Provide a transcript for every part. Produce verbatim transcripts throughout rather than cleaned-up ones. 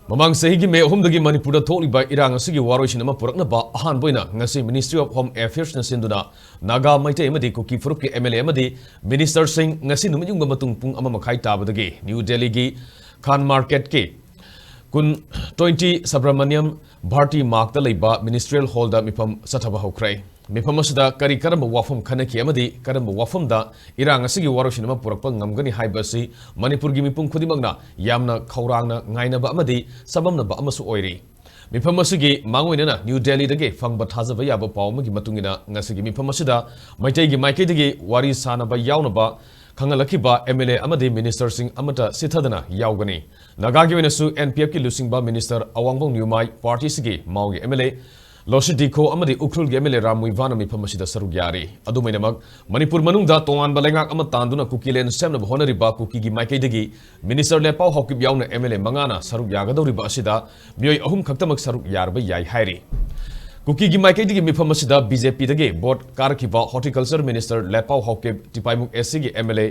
ꯃꯃꯥꯡ ꯆꯍꯤꯒꯤ ꯃꯦ ꯑꯍꯨꯝꯗꯒꯤ ꯃꯅꯤꯄꯨꯔꯗ ꯊꯣꯛꯂꯤꯕ ꯏꯔꯥꯡ ꯑꯁꯤꯒꯤ ꯋꯥꯔꯣꯏꯁꯤꯟ ꯑꯃ ꯄꯨꯔꯛꯅꯕ ꯑꯍꯥꯟꯕ ꯑꯣꯏꯅ ꯉꯁꯤ Ministry of Home Affairsꯅ ꯁꯤꯟꯗꯨꯅ ꯅꯥꯒꯥ, ꯃꯩꯇꯩ ꯑꯃꯗꯤ ꯀꯨꯀꯤ ꯐꯨꯔꯨꯞꯀꯤ MLA ꯑꯃꯗꯤ ministerꯁꯤꯡ ꯉꯁꯤ ꯅꯨꯃꯤꯠ ꯌꯨꯡꯕ ꯃꯇꯨꯡ ꯄꯨꯡ ꯑꯃ ꯃꯈꯥꯏ ꯇꯥꯕꯗꯒꯤ New Delhiꯒꯤ Khan Marketꯀꯤ ꯀꯨꯟ, twenty Subramaniam Bharti Margꯇ ꯂꯩꯕ Ministerial Hallꯗ ꯃꯤꯐꯝ ꯆꯠꯊꯕ ꯍꯧꯈ꯭ꯔꯦ꯫ ꯃꯤꯐꯝ ꯑꯁꯤꯗ ꯀꯔꯤ ꯀꯔꯝꯕ ꯋꯥꯐꯝ ꯈꯟꯅꯈꯤ ꯑꯃꯗꯤ ꯀꯔꯝꯕ ꯋꯥꯐꯝꯗ ꯏꯔꯥꯡ ꯑꯁꯤꯒꯤ ꯋꯥꯔꯣꯏꯁꯤꯟ ꯑꯃ ꯄꯨꯔꯛꯄ ꯉꯝꯒꯅꯤ ꯍꯥꯏꯕ ꯑꯁꯤ ꯃꯅꯤꯄꯨꯔꯒꯤ ꯃꯤꯄꯨꯝ ꯈꯨꯗꯤꯡꯃꯛꯅ ꯌꯥꯝꯅ ꯈꯧꯔꯥꯡꯅ ꯉꯥꯏꯅꯕ ꯑꯃꯗꯤ ꯆꯃꯝꯅꯕ ꯑꯃꯁꯨ ꯑꯣꯏꯔꯤ꯫ ꯃꯤꯐꯝ ꯑꯁꯤꯒꯤ ꯃꯥꯡꯑꯣꯏꯅꯅ New Delhiꯗꯒꯤ ꯐꯪꯕ ꯊꯥꯖꯕ ꯌꯥꯕ ꯄꯥꯎ ꯑꯃꯒꯤ ꯃꯇꯨꯡ ꯏꯟꯅ, ꯉꯁꯤꯒꯤ ꯃꯤꯐꯝ ꯑꯁꯤꯗ ꯃꯩꯇꯩꯒꯤ ꯃꯥꯏꯀꯩꯗꯒꯤ ꯋꯥꯔꯤ ꯁꯥꯅꯕ ꯌꯥꯎꯅꯕ ꯈꯪꯍꯜꯂꯛꯈꯤꯕ MLA ꯑꯃꯗꯤ ministerꯁꯤꯡ ꯑꯃꯠꯇ ꯁꯤꯊꯗꯅ ꯌꯥꯎꯒꯅꯤ꯫ ꯅꯥꯒꯥꯒꯤ ꯑꯣꯏꯅꯁꯨ NPFꯀꯤ ꯂꯨꯆꯤꯡꯕ minister ꯑꯋꯥꯡꯕꯝ ꯅ꯭ꯌꯨꯃꯥꯏ, partyꯁꯤꯒꯤ ꯃꯥꯎꯒꯤ MLA ꯂꯣꯁꯤ ꯗꯤꯈꯣ ꯑꯃꯗꯤ ꯎꯈ꯭ꯔꯨꯜꯒꯤ MLA ꯔꯥꯝ ꯃꯨꯏꯚꯥꯟꯅ ꯃꯤꯐꯝ ꯑꯁꯤꯗ ꯁꯔꯨꯛ ꯌꯥꯔꯤ꯫ ꯑꯗꯨꯃꯥꯏꯅꯃꯛ, ꯃꯅꯤꯄꯨꯔ ꯃꯅꯨꯡꯗ ꯇꯣꯉꯥꯟꯕ ꯂꯩꯉꯥꯛ ꯑꯃ ꯇꯥꯟꯗꯨꯅ ꯀꯨꯀꯤꯂꯦꯟ ꯁꯦꯝꯅꯕ ꯍꯣꯠꯅꯔꯤꯕ ꯀꯨꯀꯤꯒꯤ ꯃꯥꯏꯀꯩꯗꯒꯤ minister ꯂꯦꯄꯥꯎ ꯍꯥꯎꯀꯤꯞ ꯌꯥꯎꯅ MLA ꯃꯉꯥꯅ ꯁꯔꯨꯛ ꯌꯥꯒꯗꯧꯔꯤꯕ ꯑꯁꯤꯗ ꯃꯤꯑꯣꯏ ꯑꯍꯨꯝ ꯈꯛꯇꯃꯛ ꯁꯔꯨꯛ ꯌꯥꯔꯕ ꯌꯥꯏ ꯍꯥꯏꯔꯤ꯫ ꯀꯨꯀꯤꯒꯤ ꯃꯥꯏꯀꯩꯗꯒꯤ ꯃꯤꯐꯝ ꯑꯁꯤꯗ BJPꯗꯒꯤ vote ꯀꯥꯔꯛꯈꯤꯕ horticulture minister ꯂꯦꯄꯥꯎ Haokip, ꯇꯤꯄꯥꯏꯃꯨꯛ SCꯒꯤ MLA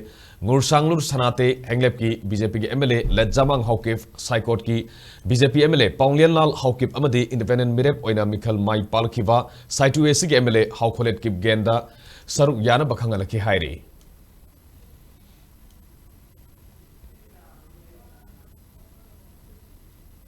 ꯉꯨꯔꯁꯥꯡꯂꯨꯔ ꯁꯅꯥꯇꯦ, ꯍꯦꯡꯂꯦꯞꯀꯤ BJPꯒꯤ MLA ꯂꯦꯠꯖꯥꯃꯥꯡ Haokip, ꯁꯥꯏꯀꯣꯠꯀꯤ BJP MLA ꯄꯥꯎꯂꯦꯟꯂꯥꯜ Haokip ꯑꯃꯗꯤ independent ꯃꯤꯔꯦꯞ ꯑꯣꯏꯅ ꯃꯤꯈꯜ ꯃꯥꯏ ꯄꯥꯛꯂꯛꯈꯤꯕ ꯁꯥꯏꯇꯨ ACꯒꯤ MLA ꯍꯥꯎꯈꯣꯂꯦꯠ ꯀꯤꯞꯒꯦꯟꯗ ꯁꯔꯨꯛ ꯌꯥꯅꯕ ꯈꯪꯍꯜꯂꯛꯈꯤ ꯍꯥꯏꯔꯤ꯫